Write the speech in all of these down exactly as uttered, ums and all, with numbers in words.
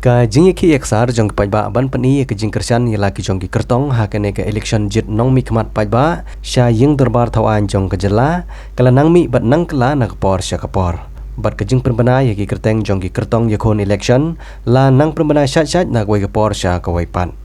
Ka jingïakhih ïaksar jong ki paidbah ban pyni ïa ka jingkyrshan ïa la ki jong ki kyrtong ha kane ka election jied nongmihkhmat paidbah sha ïing dorbar thaw aiñ jong ka jylla, ka la nang mih bad nang kylla na ka por sha ka por. Bad ka jingpynbna ïa ki kyrteng jong ki kyrtong ïakhun election la nang pynbna shait shait na kawei ka por sha kawei pat.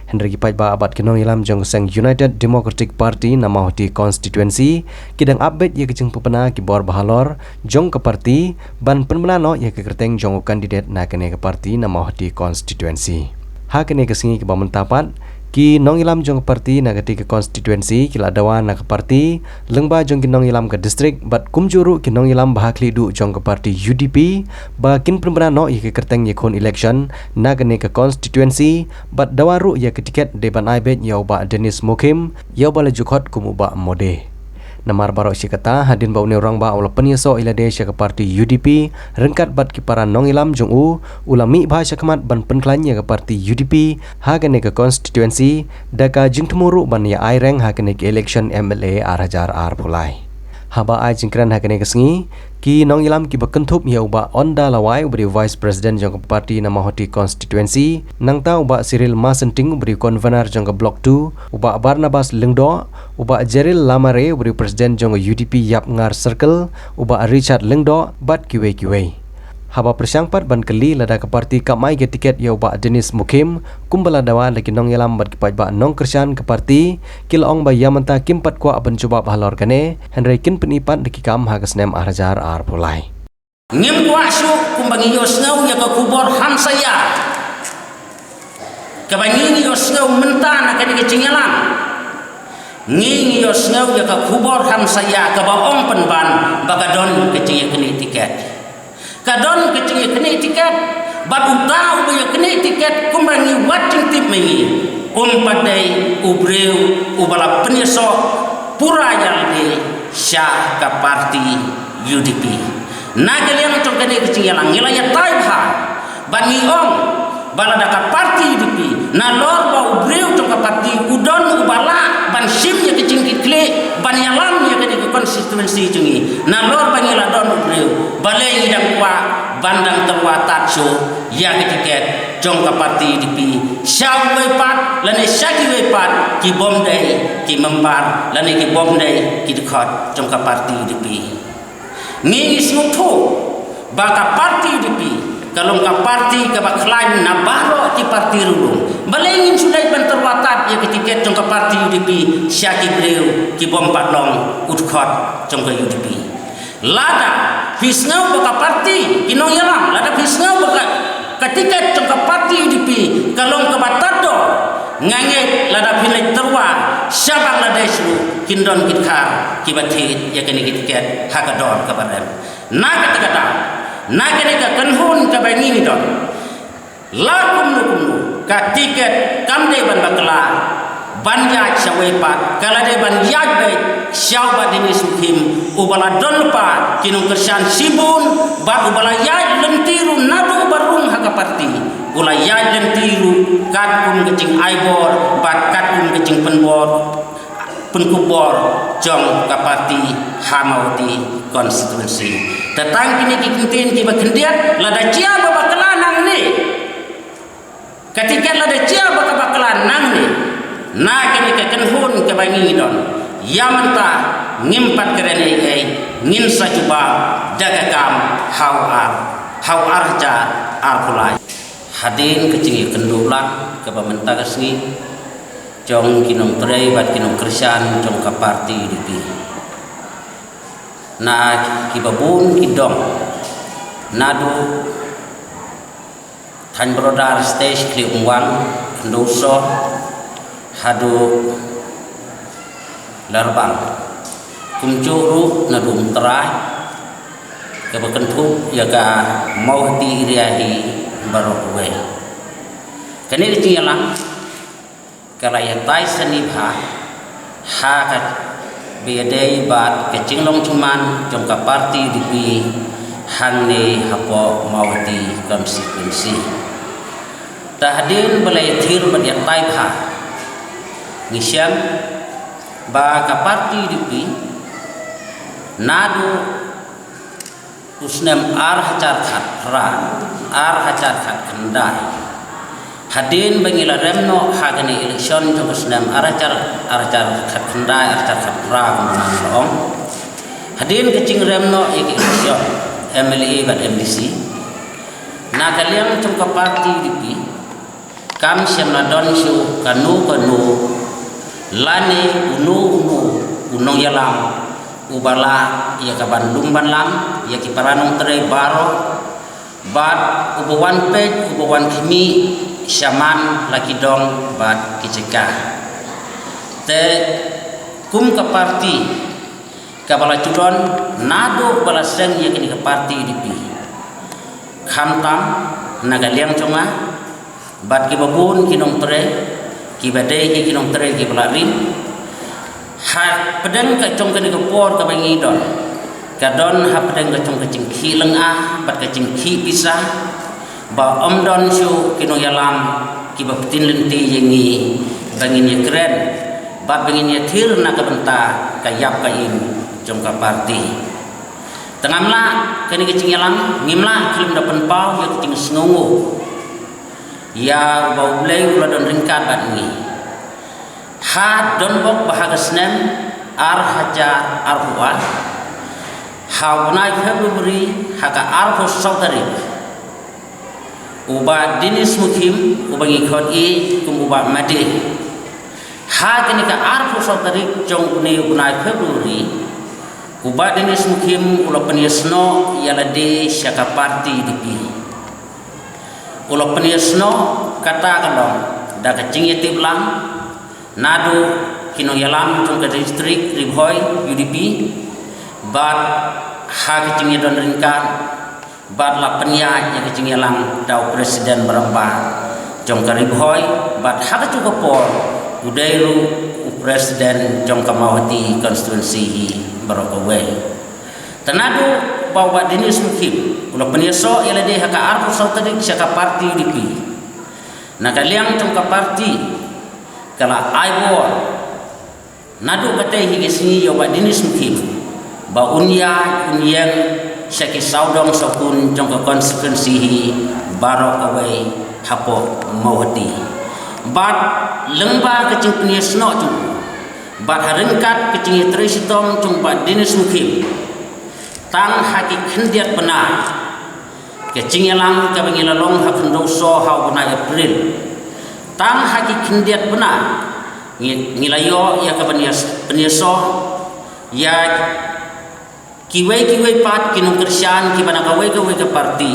Hynrei ki paidbah bad ki nongïalam jong ka seng United Democratic Party na Mawhati Constituency ki dang ap beit ïa ka jingpynbna ki bor bahalor jong ka party ban pynbna noh ïa ka kyrteng jong u kandidet na kane ka party na Mawhati Constituency. Ha kane ka sngi kaba mynta pat, ki nongïalam jong ka party na katei ka constituency ki la dawa na ka party lyngba jong ki nongïalam ka district bad kumjuh ruh ki nongïalam ba ha khlieh duh jong ka party U D P ba kin pynbna noh ïa ka kyrteng ïakhun election na kane ka constituency bad dawa ruh ïa ka tiket dei ban ai beit ïa u Bah Dennis Mukhim ïa uba la ju khot kum u Bah Mode. Namar baroh shi katta hadien ba une u rangbah u la pynïasoh ïa lade sha ka party U D P ryngkat bad ki para nongïalam jong u, u la mih bha shakhmat ban pynkhlaiñ ïa ka party U D P ha kane ka constituency da ka jingthmu ruh ban ïa ai reng ha kane ka election M L A ar hajar arphew lai. Haba ai jingkren ha kane ka sngi, ki nongïalam kiba kynthup ïa u Bah Onda Lawai uba dei u Vice President jong ka party na Mawhati Constituency, nangta u Bah Cyril Masenting uba dei u Convener jong ka Block two, u Bah Barnabas Lyngdoh, u Bah Jeril Lamare uba dei u President jong ka U D P Yapngar Circle, u Bah Richard Lyngdoh bad kiwei kiwei. Haba pyrshang pat ban kylli lada ka party kam ai ka tiket ïa u Bah Dennis Mukhim kumba la dawa da ki nongïalam bad ki paidbah nongkyrshan ka party, ki la ong ba ïa mynta kim pat kwah ban jubab halor kane, hynrei kin pyni pat da ki kam ha ka snem ar hajar arphew lai. Ngim kwah shuh kumba ngi ïohsngew ïa ka khubor hamsaïa kaba ngi ngi ïohsngew mynta na kane ka jingïalang. Ngi ngi ïohsngew ïa ka khubor hamsaïa kaba ong pynban ba ka don ka jingïaknieh tiket. Ka don ka jingïaknieh tiket bad uta uba ïaknieh tiket kumba ngi wad jingtip ma ngi, um pat dei u briew uba la pynïasoh pura ïa lade sha ka party U D P. Na ka liang jong kane ka jingïalang ngi la ïatai bha bad ngi ong ba lada ka party U D P, nalor ba u briew jong ka party u don uba lah ban shim ïa ka jingkitkhlieh ban ïalam ïa kane ka constituency jong ngi, nalor ba ngi la don u briew, balei ngi dang kwah ban dang tyrwa tad shuh ïa ka tiket jong ka party U D P sha uwei pat lane sha kiwei pat ki bym dei ki member lane ki bym dei ki dkhot jong ka party U D P. Ngi ngi sngewthuh ba ka party U D P ka long ka party kaba khlaiñ na baroh ki party ruh. Balei ngin shu leit ban tyrwa tad ïa ka tiket jong ka party U D P sha ki briew ki bym pat long u dkhot jong ka U D P? Lada phi sngew ba ka party, ki nongïalam, lada phi sngew ba ka, ka tiket jong ka party U D P ka long kaba tad dor, nga ngeit lada phin leit tyrwa sha Bangladesh ruh kin don ki dkhar kiba thied ïa kane ka tiket ha ka dor kaba rem. Na kata ka daw, na kane ka kynhun kaba ngi ngi don, la kumno kumno ka tiket kam dei ban bakla ban ïaid sha uwei pat, ka la dei ban ïaid beit sha u Bah Dennis Mukhim uba la don lypa ki nongkyrshan shibun bad uba la ïaid lynti ruh naduh ba rung ha ka party, u la ïaid lynti ruh katkum ka jingai bor bad katkum ka jingpynbor pynkup bor jong ka party ha Mawhati constituency. Te tang kine ki kyntien kiba khyndiat, lada jia ba bakla nangne, ka tiket lada jia ba ka bakla nangne, na kane ka kynhun kaba ngi don, ïa mynta ngim pat kren ei ei, ngin sa jubab da ka kam ha u ar, ha u ar hajar arphew lai. Hadien ka jingïakynduh lang kaba mynta ka sngi jong ki nongtrei bad ki nongkyrshan jong ka party U D P, na kiba bun ki dong, naduh Thaiñ Brodar Stage Khlieh Umwang, Khynduso haduh Larbang, kumjuh ruh naduh Umtrai, kaba kynthup ïa ka Mawhati area hi baroh kawei. Kane ka jingïalang ka la ïatai sani bha ha kaba ïadei bad ka jinglong jingman jong ka party U D P hangne hapoh Mawhati constituency. Te hadien ba la ïathir bad ïatai bha, ngi shem ba ka party U D P naduh u snem ar hajar khatphra, ar hajar khatkhyndai, Hadien ba ngi la rem noh ha kane election jong ka snem ar hajar, ar hajar khatkhyndai, ar hajar khatphra, kumba nga la ong. Hadien ka jingrem noh ïa ka election M L A bad M D C, na ka liang jong ka party U D P kam shym la don shuh kano kano lane uno uno u nongïalam uba lah ïa ka ban lum ban lam ïa ki para nongtrei baroh, bad uba wan peit, uba wan khmih shaman la ki dong bad ki jaka. Te kum ka party kaba la ju don naduh ba la seng ïa kane ka party U D P, khamtam na ka liang jong nga bad kiba bun ki nongtrei, kiba dei hi ki nongtrei kiba la rim, hapdeng ka jong kane ka por kaba ngi don, ka don hapdeng ka jong ka jingkhih lynga bad ka jingkhih pisa, ba ym don shuh ki nongïalam kiba pyntin lynti ïa ngi ba ngin ïakren bad ba ngin ïathir na ka bynta ka ïap ka im jong ka party. Te ngam lah, kane ka jingïalam ngim lah khlem da pynpaw ïa ka jingsngewnguh ïa uba U Blei u la don ryngkat bad ngi. Ha donbok ba ha ka snem ar hajar arphew ar, ha u bnai February, ha ka arphew saw tarik, u Bah Denis Mukhim, uba ngi khot ïa kum u Bah Made, ha kane ka arphew saw tarik jong une u bnai February, u Bah Denis Mukhim u la pynïasnoh ïa lade sha ka party U D P. U la pynïasnoh kata ka long da ka jingïatip lang naduh ki nongïalam jong ka district Ri Bhoi U D P, bad ha ka jingïadon ryngkat bad la pynïaid ïa ka jingïalang da u president ba rangbah jong ka Ri Bhoi, bad ha kajuh ka por u dei ruh u president jong ka Mawhati constituency hi baroh kawei. Te naduh ba u Bah Denis Mukhim u la pynïasoh ïa lade ha ka arphew saw tarik sha ka party U D P, na ka liang jong ka party ka la ai bor naduh katei hi ka sngi ïa u Bah Denis Mukhim ba un ïaid un ïeng sha ki sawdong sawkun jong ka constituency hi baroh kawei hapoh Mawhati. Bad lyngba ka jingpynïasnoh jong u bad ha ryngkat ka jingïatrei shitom jong u Bah Denis Mukhim, tang ha ki khyndiat bnai, ka jingïalang kaba ngi la long ha ka khyndew sor ha u bnai April, tang ha ki khyndiat bnai ngi, ngi la ïoh ïa ka ban ïas-, pynïasoh ïa kiwei kiwei pat ki nongkyrshan kiba na kawei kawei ka party.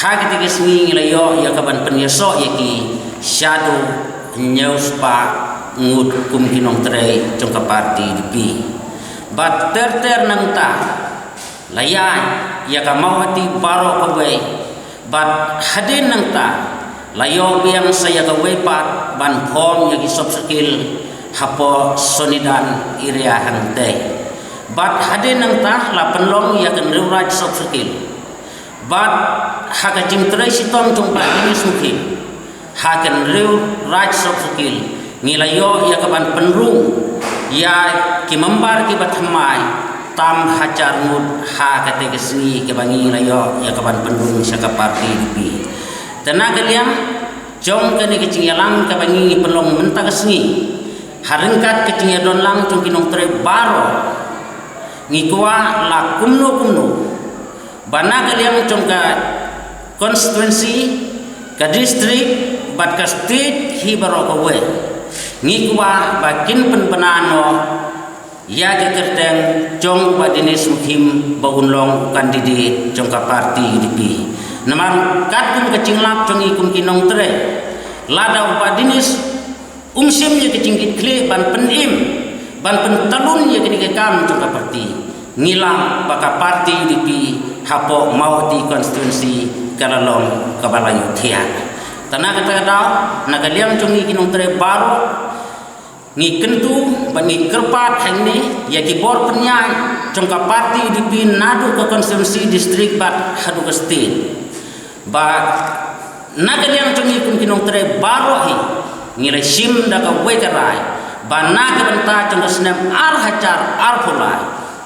Ha kata ka sngi ngi la ïoh ïa ka ban pynïasoh ïa ki shaduh hynñiew spah ngut kum ki nongtrei jong ka party U D P. Bad ter ter nangta la ïaid ïa ka Mawhati baroh kawei. Bad hadien nangta la ïoh biang sa ïa kawei pat ban form ïa ki sub circle hapoh Sonidan area hangtei. Bad hadien nangta la pynlong ïa ka Hynriew Raij sub circle. Bad ha ka jingtrei shitom jong u Bah Denis Mukhim, ha ka Hynriew Raij sub circle ngi la ïoh ïa ka ban pynrung ïa ki member kiba thymmai tam hajar ngut ha kata ka sngi kaba ngi la ïoh ïa ka ban pynrung sha ka party U D P. Te na ka liang jong kane ka jingïalang kaba ngi pynlong mynta ka sngi, ha ryngkat ka jingïadon lang jong ki nongtrei baroh, ngi kwah la kumno kumno ba na ka liang jong ka constituency, ka district bad ka state hi baroh kawei, ngi kwah ba kin pynbna noh ïa ka kyrteng jong u Bah Denis Mukhim ba un long u candidate jong ka party U D P. Namar katkum ka jinglap jong ngi kum ki nongtrei, lada u Bah Denis um shim ïa ka jingkitkhlieh ban pynim, ban pyntalun ïa kane ka kam jong ka party, ngi lah ba ka party U D P hapoh Mawhati constituency ka la long kaba la ïohthiah. Te na kata ka daw, na ka liang jong ngi ki nongtrei baroh, ngi kyntu bad ngi kyrpad hangne ïa ki bor pynïaid jong ka party U D P naduh ka constituency, district bad haduh ka state. Ba na ka liang jong ngi kum ki nongtrei baroh hi, ngi la shim da kawei ka rai ba na ka bynta jong ka snem ar hajar arphew lai,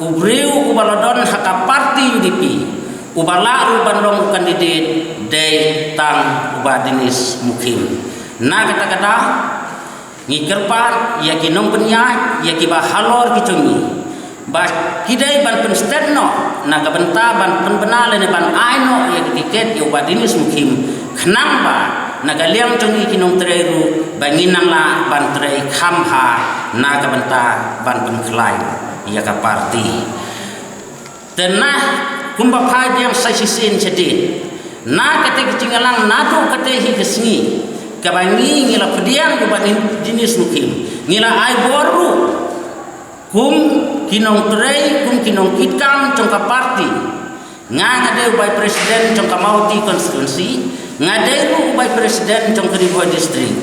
u briew uba la don ha ka party U D P uba lah ruh ban long u candidate dei tang u Bah Denis Mukhim. Na kata ka daw, ngi kyrpad ïa ki nongpynïaid, ïa kiba halor ki jong ngi, ba ki dei ban pynstet noh na ka bynta ban pynbna lane ban ai noh ïa ka tiket ïa u Bah Dennis Mukhim, khnang ba na ka liang jong ngi ki nongtrei ruh ba ngin nang lah ban trei kham bha na ka bynta ban pynkhlaiñ ïa ka party. Te na kumba phai biang sa shisien shadien, na kata ka jingïalang naduh kata hi ka sngi kaba ngi, ngi la pdiang u Bah Dennis Mukhim, ngi la ai bor ruh kum ki nongtrei, kum ki nongkitkam jong ka party. Nga, nga dei u Vice President jong ka Mawhati constituency, nga dei ruh u Vice President jong ka Ri Bhoi District.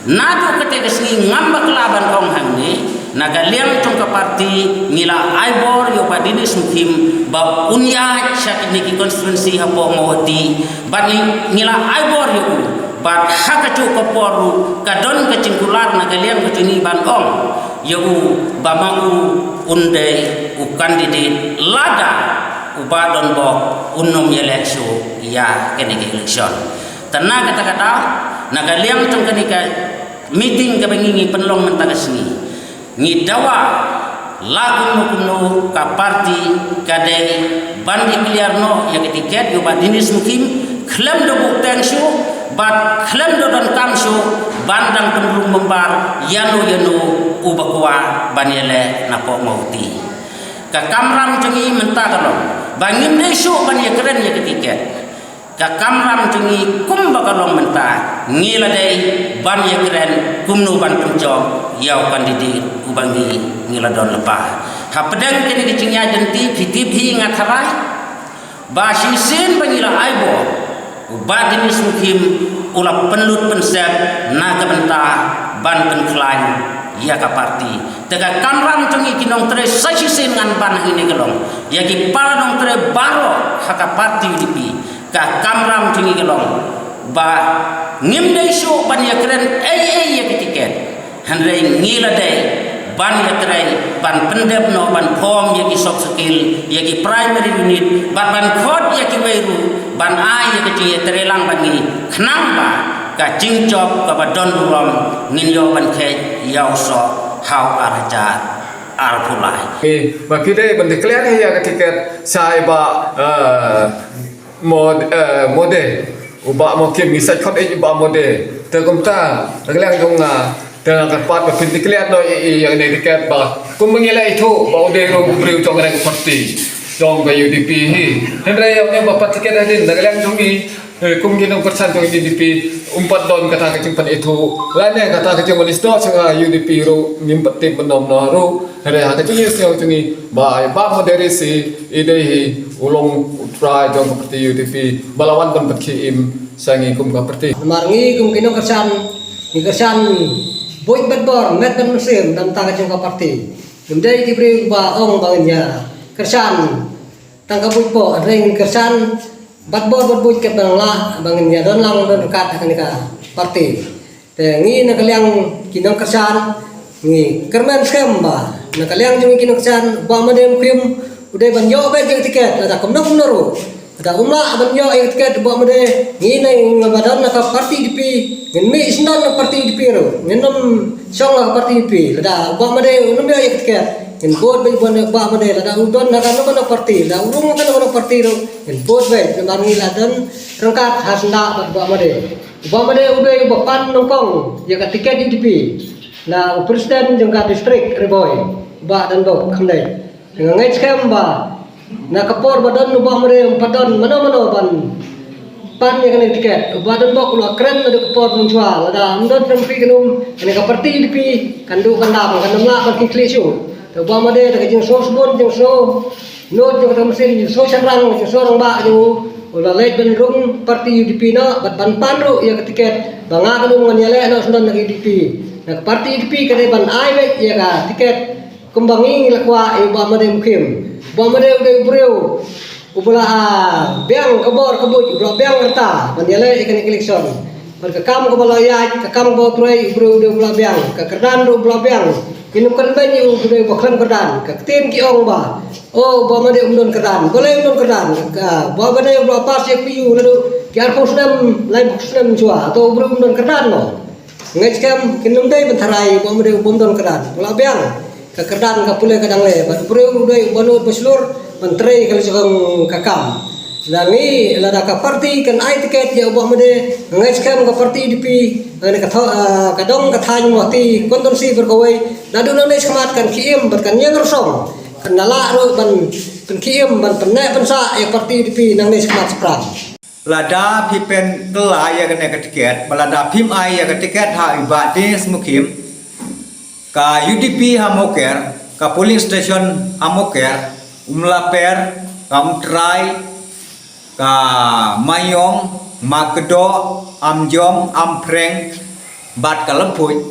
Naduh kata ka sngi ngam bakla ban ong hangne, na ka liang jong ka party ngi la ai bor ïa u Bah Dennis Mukhim ba un ïaid sha kine ki constituency hapoh Mawhati, bad ngi, ngi la ai bor ïa u, bad ha kajuh ka por ruh ka don ka jingkular na ka liang ka jong ngi ban ong ïa u ba ma u un dei u candidate lada u Bah Donbok un ym ïaleh shuh ïa kane ka election. Te na kata ka daw, na ka liang jong kane ka meeting kaba ngi, ngi pynlong mynta ka sngi, ngi dawa la kumno kumno ka party ka dei ban declare noh ïa ka tiket ïa u Bah Dennis Mukhim, khlem da buhteng shuh bad khlem da donkam shuh ban dang pynrung bymbar ïano ïano uba kwah ban ïaleh napoh Mawhati. Ka kamram jong ngi mynta ka long ba ngim dei shuh ban ïakren ïa ka tiket. Ka kamram jong ngi kumba ka long mynta, ngi la dei ban ïakren kumno ban pynjop ïa u candidate uba ngi, ngi la don lypa. Hapdeng kane ka jingïaid lynti, phi tip hi, nga tharai ba shisien ba ngi la ai bor, u Bah Dennis Mukhim u la pynlut pynsep na ka bynta ban pynkhlaiñ ïa ka party. Te ka kamram jong ngi ki nongtrei sa shisien ngan ban hangne ka long ïa ki para nongtrei baroh ha ka party U D P. Ka kamram jong ngi ka long ba ngim dei shuh ban ïakren ei ei ïa ka tiket. Hynrei ngi la dei ban ïatrei ban pyndep noh, ban form ïa ki soft skill, ïa ki primary unit, bad ban khot ïa kiwei ruh ban ai ïa ka jingïatreilang bad ngi, khnang ba ka jingjop kaba don burom ngin ïoh ban kheit ïa u soh ha u ar hajar arphew lai. Ba ki dei ban declare ïa ka tiket sa i Bah, eh, Mode, eh, Mode. U Bah Mukhim, ngi sa khot ïa u Bah Mode. Te kumta, na ka liang jong nga, te nga kyrpad ba phin declare noh ïa, ïa, ïa kane ka tiket ba kumba ngi la ithuh ba u dei ruh u briew jong kane ka party, jong ka U D P hi. Hynrei ïa une u ba pat tiket hadien, na ka liang jong ngi, eh, kum ki nongkyrshan jong U D P, um pat don kata ka jingpynithuh lane kata ka jingwan isdor sha nga, U D P ruh ngim pat tip mynno mynno ruh. Hynrei ha ka jingïasngew jong ngi ba i Bah Mode Rishi i dei hi u long u trai jong ka party U D P ba la wan ban pynkhie im sha ngi kum ka party. Namar ngi kum ki nongkyrshan, ngi kyrshan buit bad bor, met bad mynsiem na ka bynta ka jong ka party. Ngim dei ki briew ba ong ba ngin ïa kyrshan tang ka buit bor, hynrei ngin kyrshan bad bor bad buit katba ngi lah ba ngin ïa don lang don ryngkat ha kane ka party. Te ngi na ka liang ki nongkyrshan ngi kyrmen skhem ba na ka liang jong ngi ki nongkyrshan, Bah Mode Mukhim u dei ban ïoh beit ïa ka tiket lada kumno kumno ruh. Lada um lah ban ïoh ïa ka tiket Bah Mode, ngi na, ngi ba don na ka party U D P, ngin mih shisyndon na ka party U D P ruh, ngin ym shong na ka party U D P. Lada Bah Mode um ïoh ïa ka tiket, ngin vote beit ban Bah Mode. Lada u don na kano kano party, lada u rung na kano kano party ruh, ngin vote beit. Namar ngi la don ryngkat ha syndah bad Bah Mode. Bah Mode u dei uba pan nyngkong ïa ka tiket U D P na u president jong ka district Ri Bhoi, Bah Donbok Khamdei. Nga ngeit skhem ba na ka por ba don u Bah Mode, um pat don mano mano ban pan ïa kane ka tiket. U Bah Donbok u la kren naduh ka por mynshuwa, lada um don tang phi kynum, kane ka party U D P kan duh kan dam, kan ym lah ban kyrkhu shuh. Te u Bah Mode da ka jingsngew sbun, jingsngew nud jong kata ka mynsiem, jingsngew shynrang, jingsngew rangbah jong u, u la leit ban rung party U D P noh bad ban pan ruh ïa ka tiket ba nga kynum ngan ïaleh noh shisyndon na ka U D P. Na ka party U D P ka dei ban ai beit ïa ka tiket kumba ngi, ngi la kwah ïa u Bah Mode Mukhim. Bah Mode u dei u briew uba la, ah, biang ka bor ka buit, uba la biang ka rta ban ïaleh ïa kane ka election. Bad ka kam kaba la ïaid, ka kam kaba u trei, u briew u dei uba la biang, ka kyrdan ruh uba la biang. Ngin ym kren beiñ ïa u, u dei uba khlem kyrdan. Ka ktien ki ong ba, oh, Bah Mode um don kyrdan. Balei um don kyrdan? Ka Bah Mode uba la pass ïa ka P U naduh ki arphew snem, laiphew snem shuwa. Hato u briew um don kyrdan mo? Ngeit skhem kin ym dei ban tharai u Bah Made u bym don kyrdan. Nga la biang ka kyrdan ka pule ka dang leh bad u briew u dei u ba nud ba shlur ban trei ka lajong ka kam. Lada ngi, lada ka party kan ai tiket ïa u Bah Made, ngeit skhem ka party U D P, lane ka tho-, ah, ka dong ka thaiñ Mawhati constituency bad kawei, naduh nangne shakhmat kan khie im bad kan ïeng rong. Kan da lah ruh ban pynkhie im ban pynneh pynsah ïa ka party U D P nangne shakhmat shaphrang. Lada phi pynkylla ïa kane ka tiket, ba lada phim ai ïa ka tiket ha i Bah Denis Mukhim, ka U D P ha Mawker, ka polling station ha Mawker, Umlaper, ka Umtrai, ka Maiong, Makdoh, Amjong, Ampreng, bad ka Lamphuid,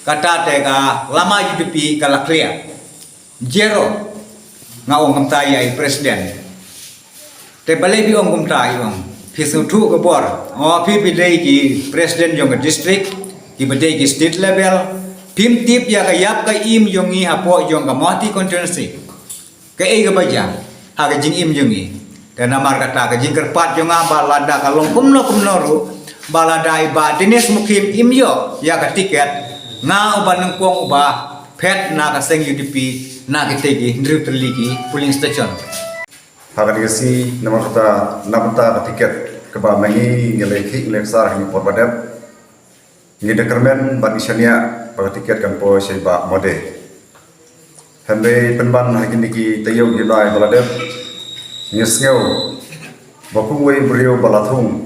kata te ka lama U D P ka la clear. Zero. Nga ong kumta ïa i president. Te balei phi ong kumta, i ong. Phi sngewthuh ka bor. O, phi phi dei ki president jong ka district, ki ba dei ki state level. Phim tip ïa ka ïap ka im jong ngi hapoh jong ka Mawhati constituency. Kaei kaba jia ha ka jingim jong ngi. Te namar kata ka jingkyrpad jong nga ba lada ka long kumno kumno ruh, ba lada i Bah Denis Mukhim im ïoh ïa ka tiket, nga uba nyngkong uba phet na ka seng U D P na kita ki hynriew tylli ki polling station. Ha kane ka sngi namar kata na bynta ka tiket kaba ma ngi ngi la ïakhih ngi la ïaksar ha kine ki por ba dep, ngi da kyrmen bad ngi shaniah ba ka tiket kan poi sha i Bah Made. Hynrei pynban ha kine ki taïew ki bnai ba la dep, ngi sngew ba kumwei briew ba la thung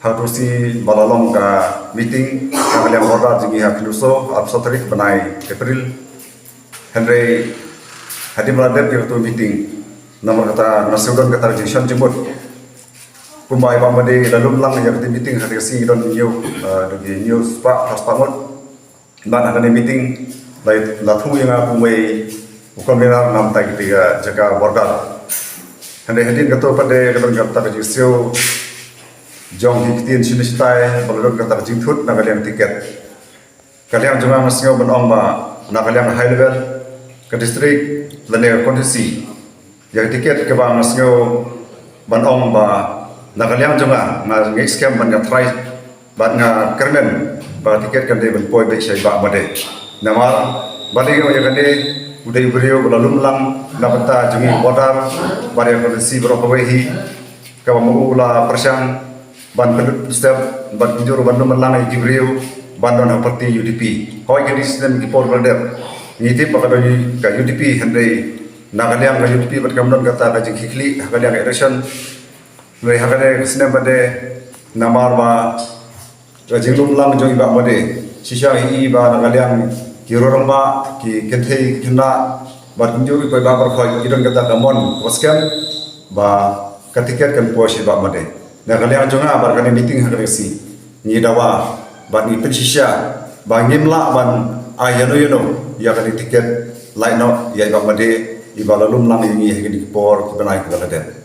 ha ka sngi ba la long ka meeting na ka liang border jong ngi ha Khliehriat, arphew saw tarik bnai April. Hynrei hadien ba la dep ïa kato meeting, namar kata nga sngew don kata ka jingshon jingmut. Kumba i Bah Made la lum lang ïa kata ka meeting ha ka sngi, don hynñiew, eh, don hynñiew spah, phra spah ngut. Bad ha kane ka meeting la, la thung ïa nga kumwei u convener na bynta kita ki jaka border. Hynrei hadien kato pat de ka don kata ka jingsiew jong ki ktien shane shatai ba la don kata ka jingthut na ka liang tiket. Ka liang jong nga nga sngew ban ong ba na ka liang high level, ka district lane ka constituency, ïa ka tiket kaba nga sngew ban ong ba na ka liang jong nga nga ngeit skhem bad nga try bad nga kyrmen ba ka tiket kan dei ban poi beit sha i Bah Made. Namar ba dei ïa kane u dei u briew ba la lum lang na bynta jong ngi border bad ïa ka constituency baroh kawei hi, kaba ma u la pyrshang ban pynlut step, ban kynjur, ban lum lang ïa ki briew ban don ha party U D P. Hooid, ka dei shisnem ki por ba la dep ngi tip ba ka don ka U D P, hynrei na ka liang ka U D P bad kam don kata ka jingkhihkhlieh ha ka liang ka election. Hynrei ha kane ka snem pat de namar ba ka jinglum lang jong i Bah Made, shisha hi i ba na ka liang ki rurangba, ki kynthei ki khynnah bad kynjur ki paidbah baroh ki don kata ka mon kaba skhem ba ka tiket kan poi sha i Bah Made. Na ka liang jong nga bad kane meeting ha kane ka sngi ngi dawa bad ngi pynshisha ba ngim lah ban ai ïano ïano ïa kane tiket lait noh ïa i Bah Made, i ba la lum lang ïa ngi ha kine ki por ki bnai kiba la dep.